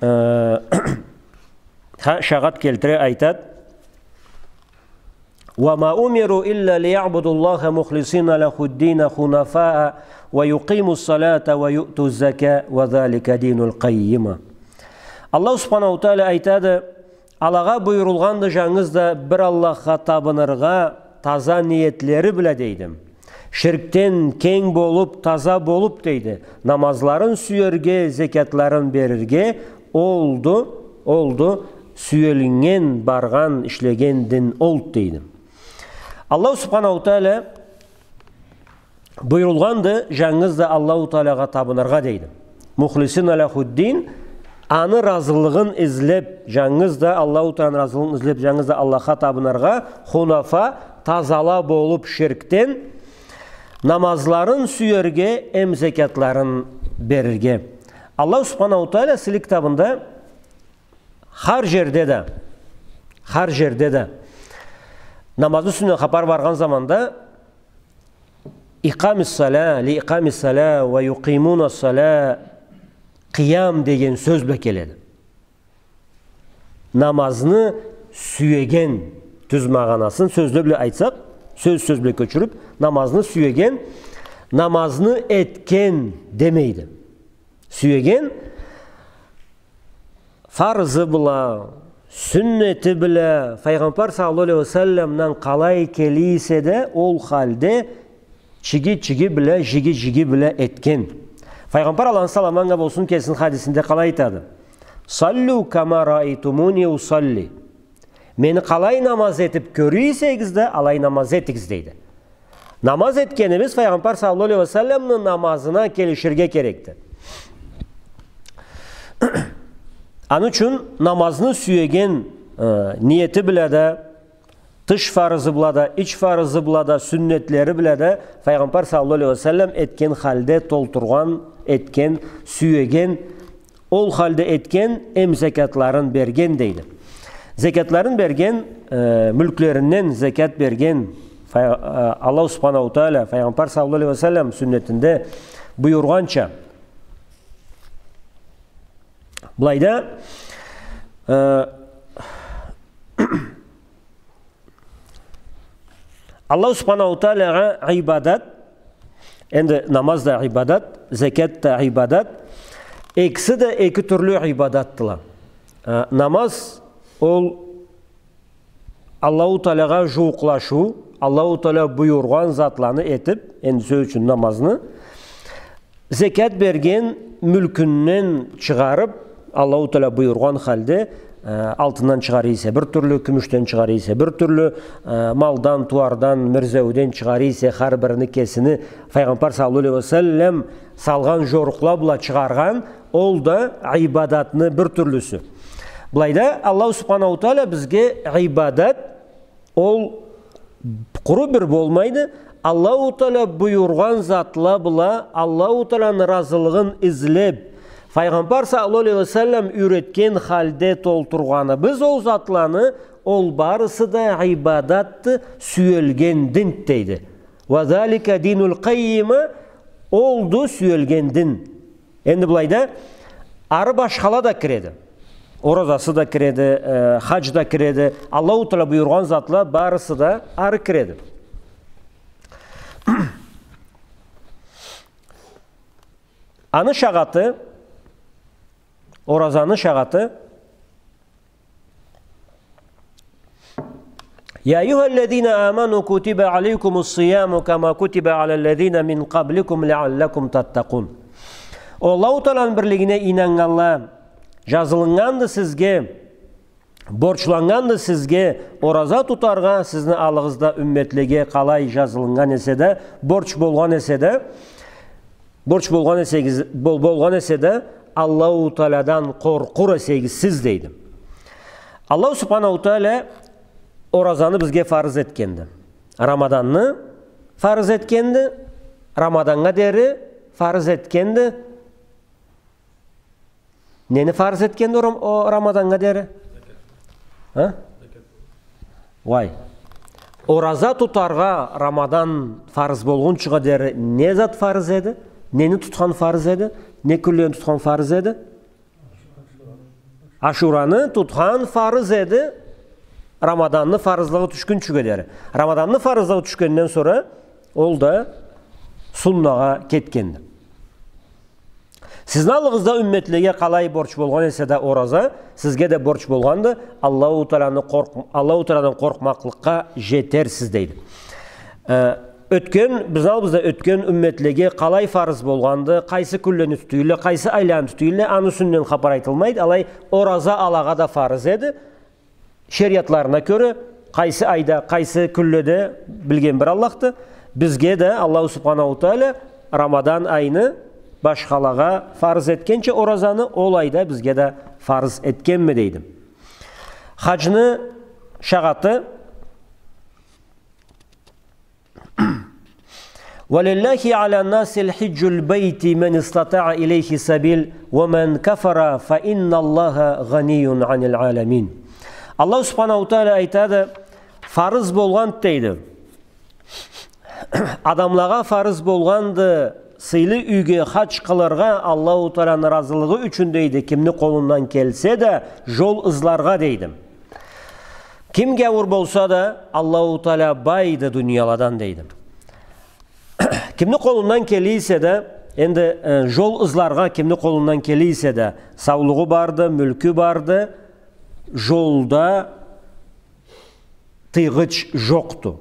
э, ха-, шагъат келтире, айтат: «وما أمروا إلا ليعبدوا الله مخلصين له الدين حنفاء ويقيموا الصلاة ويؤتوا الزكاة وذلك دين القيمة». Аллаху Субханаху Тааля айтады: «Алагъа буюрулгъанды жангыз да бир Аллахха табыныргъа таза ниетлери бла, — дейди. — Ширкден кенг болуп, таза болуп, — дейди, — намазларын сюерге, зекятларын берирге, олду, олду сюелиннген, баргъан, ишлеген дин олду», — дейди. Аллаху Субханаху Тааля буюрулгъанды жангыз да Аллаху Тааляга табыныргъа, дейди. «Мухлисина ляхуддин», аны ыразылыгъын излеп, жангыз да Аллаху Тааляны ыразылыгъын излеп, жангыз да Аллахха табыныргъа, «хунафа», тазала болуп ширкден, намазларын сюерге эм зекятларын берирге. Аллаху Субханаху Тааля сыйлы китабында хар жерде да, хар жерде да намазны юсюнден хапар баргъан заманда «икъамис-саля, ли икъамис-саля ва юкъимунас-саля», къыям деген сёз бла келеди. Намазны сюеген, тюз магъанасын сёзле бла айтсакъ, сёз-сёз бла кёчюрюп, намазны сюеген, намазны этген демейди. Сюеген, фарызы бла, сюннети бла, Файгъамбар саллаллаху алейхи ва салламдан къалай келе эсе да, ол халде чиги-чиги бла, жиги-жиги бла этген. Файгъамбар, Аллахны саламы анга болсун, кесини хадисинде къалай айтады: «Саллю кама раайтумуни усалли». Мени къалай намаз этип кёре эсегиз да, алай намаз этигиз, дейди. Намаз этгенибиз Файгъамбар саллаллаху алейхи ва салламны намазына келиширге керекди. Аны ючюн намазны сюеген, э, ниети бла да, тыш фарызы бла да, ич фарызы бла да, сюннетлери бла да Файгъамбар саллаллаху алейхи ва саллам этген халде толтургъан, этген, сюеген, ол халде этген, эм зекятларын берген, дейди. Зекятларын берген, э, мюлклеринден зекят берген, Фай-, э, Аллаху Субханаху Тааля Файгъамбар саллаллаху алейхи ва саллам сюннетинде буюргъанча. Былайда, э, Аллаху Субханаху Тааляга ибадат, энди намаз да ибадат, зекят да ибадат, экиси да эки тюрлю ибадатдыла. Э, намаз ол Аллаху Тааляга жууукълашыу, Аллаху Тааля буюргъан затланы этип, энди сёз ючюн намазны, зекят берген мюлкюнден чыгъарып, Аллаху Тааля буюргъан халде, э, алтындан чыгъара эсе бир тюрлю, кюмюшден чыгъара эсе бир тюрлю, э, малдан, тууардан, мирзеуден чыгъара эсе, хар бирини кесини Файгъамбар саллаллаху алейхи ва саллам салгъан жорукъла бла чыгъаргъан, ол да ибадатны бир тюрлюсю. Былайда Аллаху Субханаху Тааля бизге ибадат, ол къуру бир болмайды, Аллаху Тааля буюргъан затла бла, Аллаху Тааляны ыразылыгъын излеп, Файгъамбар саллаллаху алейхи ва саллам юйретген халде толтургъаныбыз ол затланы, ол барысы да ибадатды, сюелген динди, дейди. «Ва залика динул къаййима», олду сюелген дин. Энди былайда ары башхала да киреди. Оразасы да киреди, э, хадж да киреди. Аллаху Тааля буюргъан затла барысы да ары киреди. Аны шагъаты, оразаны шагъаты, «يا أيها الذين آمنوا كتب عليكم الصيام كما كتب على الذين من قبلكم لعلكم تتقون». О Аллаху Тааланы бирлигине ийнаннганла, жазылыннганды сизге, борчланнганды сизге ораза тутаргъа, сизни аллыгъызда умметлеге къалай жазылыннган эсе да, борч болгъан эсе да, борч болгъан эсегиз, бол-, болгъан эсе да, Аллаху Тааладан къоркъур эсегиз сиз, дейди. Аллаху Субханаху Тааля оразаны бизге фарыз этгенди. Рамаданны фарыз этгенди. Рамаданнга дери фарыз этгенди. Нени фарыз этгенди о Рам-, о Рамаданнга дери? А? Уай. Ораза тутаргъа Рамадан фарыз болгъунчугъа дери не зат фарыз эди? Нени тутхан фарыз эди? Не кюнлени тутхан фарыз эди? Ашураны тутхан фарыз эди, Рамаданны фарызлыгъы тюшгюнчюгъа дери. Рамаданны фарызлыгъы тюшгенден сора ол да суннагъа кетгенди. Сизни аллыгъызда умметлеге къалай борч болгъан эсе да ораза, сизге да борч болгъанды, Аллаху Тааланы къоркъ-, Аллаху Тааладан къоркъмакълыкъгъа жетерсиз, дейди. Э, ётген, бизни аллыбызда ётген умметлеге къалай фарыз болгъанды, къайсы кюнлени тутуйла, къайсы айланы тутуйла, аны юсюнден хапар айтылмайды. Алай, ораза алагъа да фарыз эди. Шериатларына кёре, къайсы айда, къайсы кюнледе, билген бир Аллахды. Бизге да Аллаху Субханаху Таала Рамадан айны башхалагъа фарыз этгенча оразаны, ол айда бизге да фарыз этгенми, дейди. Хаджны шагъаты: «ولله على الناس حج البيت من استطاع إليه سبيلا ومن كفر فإن الله غني عن العالمين». Аллаху Субханаху Таала айтады, фарыз болгъанды, дейди. Адамлагъа фарыз болгъанды, сыйлы юйге хадж къылыргъа Аллаху Тааланы ыразылыгъы ючюн, дейди, кимни къолундан келсе да, жол ызларгъа, дейди. Ким гяуур болса да, Аллаху Таала байды дунияладан, дейди. Кимни къолундан келе эсе да, энди, э, жол ызларгъа кимни къолундан келе эсе да, саулугъу барды, мюлкю барды, жолда тыйгъыч жокъду.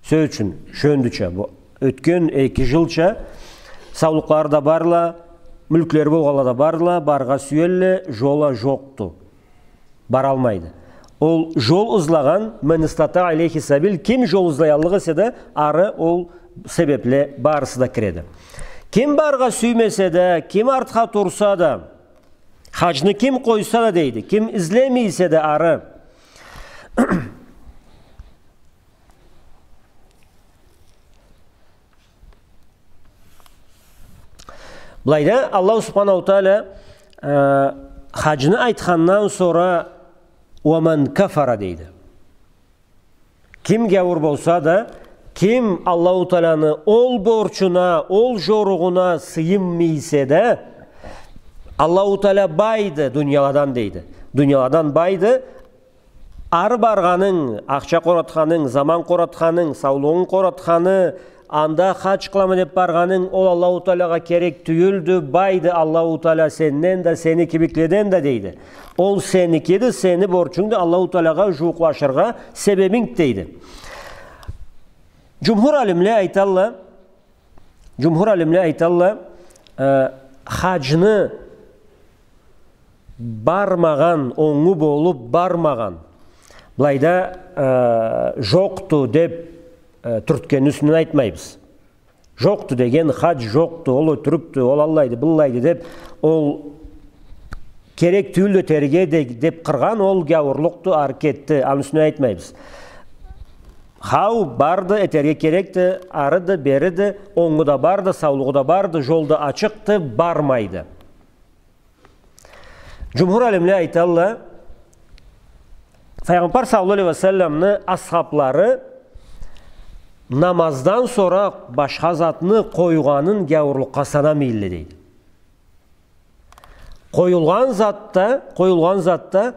Сёз ючюн, шёндюча, бу ётген эки жылча саулукълары да барла, мюлклери болгъанла да барла, баргъа сюелле, жол а жокъду. Баралмайды. Ол жол ызлагъан, من استطاع إليه سبيلا, ким жол ызлаяллыкъ эсе да, ары ол себебле барысы да киреди. Ким баргъа сюймесе да, ким артха турса да, хаджны ким къойса да, дейди, ким излемей эсе да ары. Былайда Аллаху Субханаху Таала, э, хаджны айтхандан сора, «ومن كفر», дейди. Ким гяуур болса да, ким Аллаху Тааланы ол борчуна, ол жоругъуна сыйынмай эсе да, Аллаху Таала байды дунияладан, дейди. Дунияладан байды. Ары баргъанынг, ахча къоратханынг, заман къоратханынг, саулугъунг къоратханы, анда хадж къылама деп баргъанынг, ол Аллаху Таалагъа керек тюйюлдю, байды Аллаху Таала сенден да, сени кибикледен да, дейди. Ол сеникиди, сени борчунгду, Аллаху Таалагъа жууукълашыргъа себебинг, дейди. Джумхур алимле айталла, джумхур алимле айталла, э, хаджны бармагъан, онгу болуп бармагъан, былайда, э, жокъду деп, э, тюртгенни юсюнден айтмайбыз. Жокъду деген, хадж жокъду, ол ётюрюкдю, ол аллайды, быллайды деп, ол керек тюйюлдю этерге де-, деп къыргъан, ол гяуурлукъду, ары кетди, аны юсюнден айтмайбыз. Хау, барды, этерге керекди, арыды, бериди, онгу да барды, саулугъу да барды, жол да ачыкъды, бармайды. Джумхур алимле айталла, Файгъамбар саллаллаху алейхи ва салламны асхаблары намаздан сора башха затны къойгъанын гяуурлукъгъа санамайла, дейди. Къоюлгъан затда, къоюлгъан затда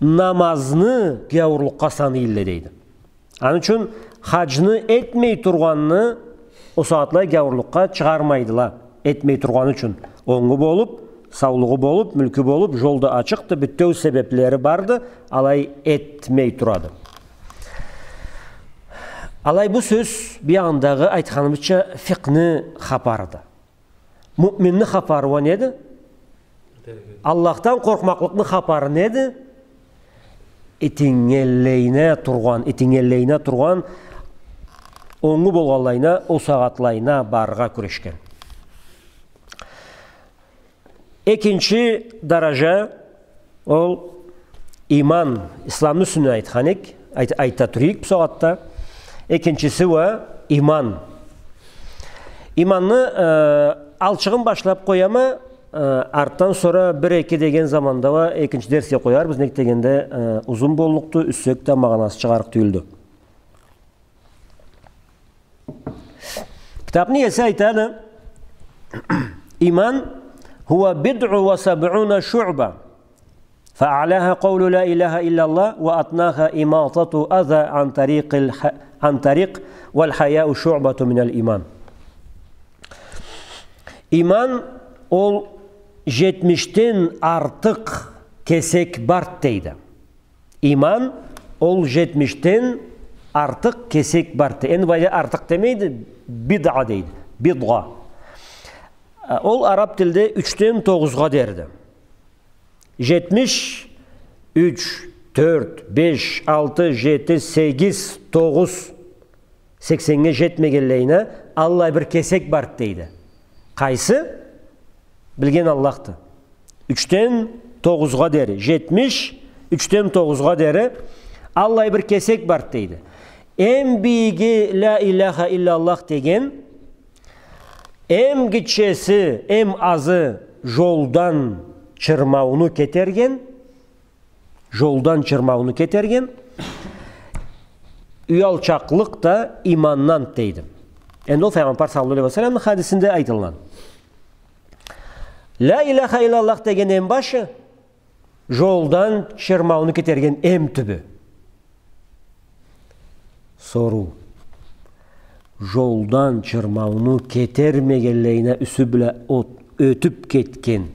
намазны гяуурлукъгъа санайла, дейди. Аны ючюн хаджны этмей тургъанны ол сагъатлай гяуурлукъгъа чыгъармайдыла. Этмей тургъаны ючюн. Онгу болуп, саулугъу болуп, мюлкю болуп, жол да ачыкъды, бютеу себеблери барды, алай этмей турады. Алай бу сёз биягъындагъы айтханыбызча фикъны хапарыды. Муъминни хапары уа неди? Аллахдан къоркъмакълыкъны хапары неди? Этиннгенлейине тургъан, этиннгенлейине тургъан, онгу болгъанлайына, ол сагъатлайына барыргъа кюрешген. Экинчи даража, ол иман, исламны юсюнден айтхан эдик, айт-, айта турайыкъ бу сагъатда. Экинчиси уа иман. Иманны, э, алчыгъын башлап къояма, Э, артдан сора бир-эки деген заманда уа экинчи дерсге къоярбыз, нек дегенде, э, узун боллукъду, юсек да магъанасы чыгъарыкъ тюйюлдю. Китапны иеси айтады: «Иман هو بضع وسبعون شعبة، فأعلاها قول لا إله إلا الله، وأدناها إماطة الأذى عن طريق الح-، عن طريق، والحياء شعبة من الإيمان». Иман ол жетмишден артыкъ кесек барды, дейди. Иман ол жетмишден артыкъ кесек барды. Энди былайда артыкъ демейди, бидъа дейди. Бидъа. Э, ол араб тилде ючден тогъузгъа дерди. Жетмиш, юч, тёрт, беш, алты, жети, сегиз, тогъуз. Сексеннге жетмегенлейине аллай бир кесек барды, дейди. Къайсы? Билген Аллахды. Ючден тогъузгъа дери, жетмиш, ючден тогъузгъа дери аллай бир кесек барды, дейди. Эм бийиги ля иляха илляллах деген, эм гитчеси, эм азы жолдан чырмауну кетерген, жолдан чырмауну кетерген, уялчакълыкъ да имандан, дейди. Энди ол Файгъамбар саллаллаху алейхи ва салламны хадисинде айтылгъан. Ля иляха илляллах деген эм башы, жолдан чырмауну кетерген эм тюбю. Соруу. Жолдан чырмауну кетермегенлейине юсю бла от-, ётюп кетген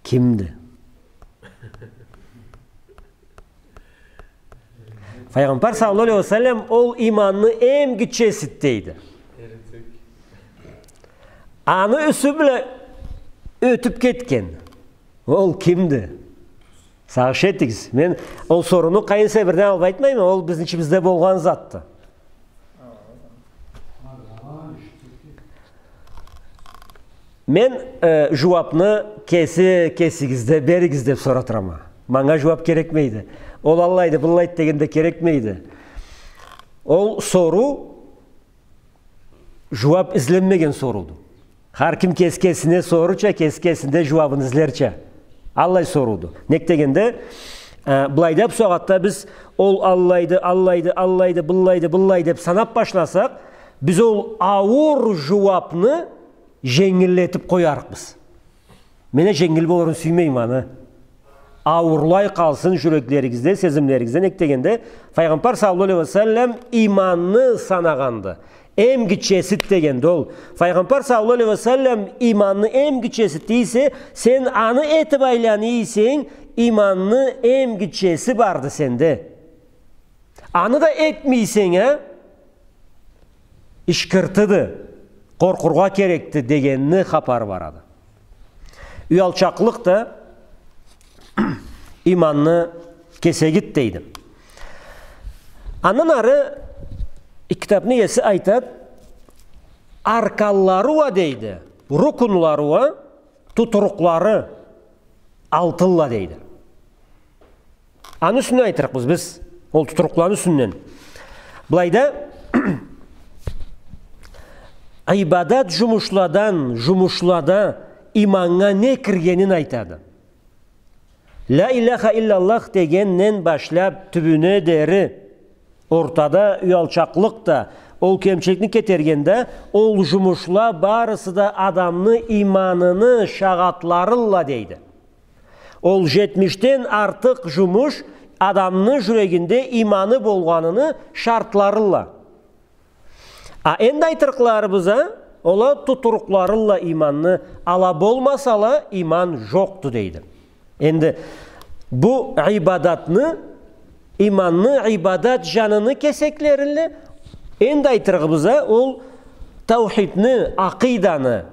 кимди? Файгъамбар саллаллаху алейхи ва саллам ол иманны эм гитчеси, дейди. Аны юсю бла ётюп кетген. Ол кимди? Сагъыш этигиз. Мен ол сорууну къайын эсе бирден алып айтмайма, ол бизни ичибизде болгъан затды. Мен, э, жууапны кеси кесигизде беригиз деп сора турама. Манга жууап керекмейди. Ол аллайды, быллайды деген да керекмейди. Ол соруу жууап изленмеген сорууду. Хар ким кеси кесине сорурча, кеси кесинде жууабын излерча. Аллай сорууду. Нек дегенде, э, былайда бусагъатда биз ол аллайды, аллайды, аллайды, быллайды, быллайды деп санап башласакъ, биз ол ауур жууапны женгиллетип къоярыкъбыз. Мен а женгил болурун сюймейме аны. Ауурлай къалсын жюреклеригизде, сезимлеригизде, нек дегенде, Файгъамбар саллаллаху алейхи ва саллам иманны санагъанды. Эм гитчеси дегенди ол. Файгъамбар саллаллаху алейхи ва саллам иманны эм гитчеси дейсе, сен аны этип айлана эсенг, иманны эм гитчеси барды сенде. Аны да этмей эсенг а, ишкиртиди, къоркъургъа керекди дегенни хапары барады. Уялчакълыкъ да иманны кесегиди, дейди. Андан ары китапны иеси айтады, арканлары уа, дейди, рукунлары уа, тутурукълары алтылла, дейди. Аны юсюнден айтырыкъбыз биз, ол тутурукъланы юсюнден. Былайда ибадат жумушладан, жумушлада иманнга не киргенин айтады. Ля иляха илляллах дегенден башлап тюбюне дери, ортада уялчакълыкъ да, ол кемчиликни кетерген да, ол жумушла барысы да адамны иманыны шагъатларылла, дейди. Ол жетмишден артыкъ жумуш адамны жюрегинде иманы болгъаныны шартларылла. А энди айтырыкъларыбыз а, ол а тутурукъларылла иманны, ала болмасала, иман жокъду, дейди. Энди бу ибадатны, иманны, ибадат жаныны кесеклерилле, энди айтырыгъыбыз а, ол таухидни, акъыйданы,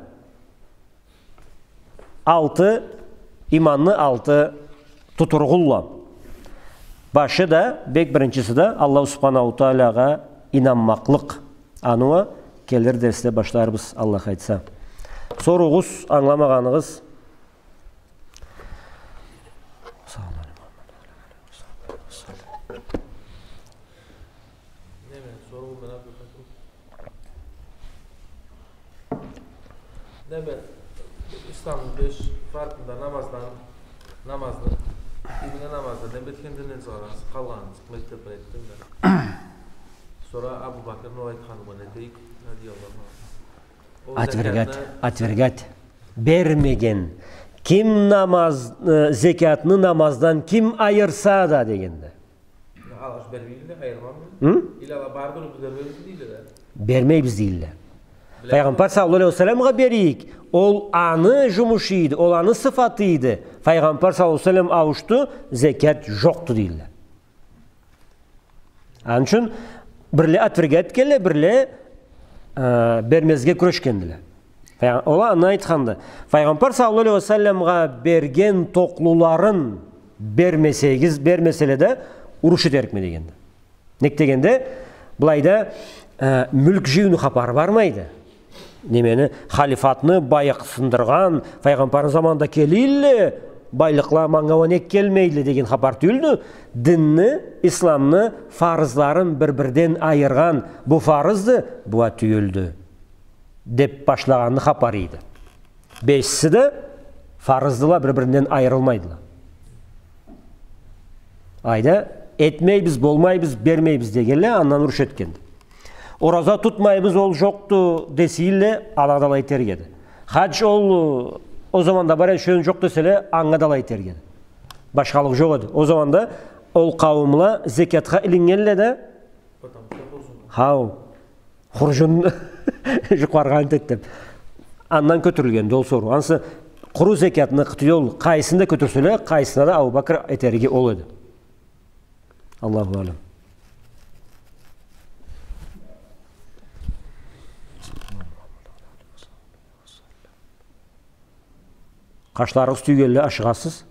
алты, иманны алты тутурукъулла. Башы да, бек биринчиси да Аллаху субханаху таалагъа ийнанмакълыкъ. Аны уа келир дерсде башларбыз, Аллах айтса. Соругъуз, ангыламагъаныгъыз? Неме, соруу мен, Абдулхаким. Неме, Беш фарзны да намаздан, намазны, ийгиле намаздан, эм этгенден сора къалгъанын мектеб айтдым да. Сора Абу Бакрны ол айтханын этейик, радияллаху анху. Ол отвергать, закятны отвергать. Бермеген. Ким намаз, э, закятны намаздан ким айырса да дегенде. Алай бермейдиле, айыргъанмы? Хы? Или ала бары да бермейбиз дейдиле да. Бермейбиз дейдиле. Биле- Файгъамбар саллаллаху алейхи ва салламгъа берейик. Ол аны жумушу эди, ол аны сыфаты эди. Файгъамбар саллаллаху алейхи ва саллам ауушду, закят жокъду дейдиле. Аны ючюн бирле отвергать этгенле, бирле, э, бермезге кюрешгендиле. Файгъа-, ол андан айтханды. Файгъамбар саллаллаху алейхи ва салламгъа берген токълуларын бермесегиз, бермеселе да, уруш этерикме дегенди. Нек дегенде, былайда, э, мюлк жыйыуну хапары бармайды. Немени, халифатны байыкъ сындыргъан, файгъамбарны заманында келийле, байлыкъла манга уа нек келмейле деген хапар тюйюлдю. Динни, исламны фарызларын бир-бирден айыргъан, бу фарызды, бу уа тюйюлдю деп башлагъанны хапары эди. Бешиси да фарыздыла, бир-биринден айырылмайдыла. Айда, этмейбиз, болмайбыз, бермейбиз дегенле, андан уруш этгенди. Ораза тутмайбыз, ол жокъду десейле, алагъа да алай этерик эди. Хадж, ол, ол заманда бар эди, шёндю жокъ деселе, анга да алай этерик эди. Башхалыкъ жокъ эди. Ол заманда ол къауумла закятха илингенле да, хау, хуржун жукъ баргъан этеди деп. Андан кётюрюлгенди ол соруу. Ансы къуру закятны къытыйы ол, къайсын да кётюрселе, къайсына да Абу Бакр этериги ол эди. Аллаху алам. Къашларыгъыз тюйгенле ашыгъасыз.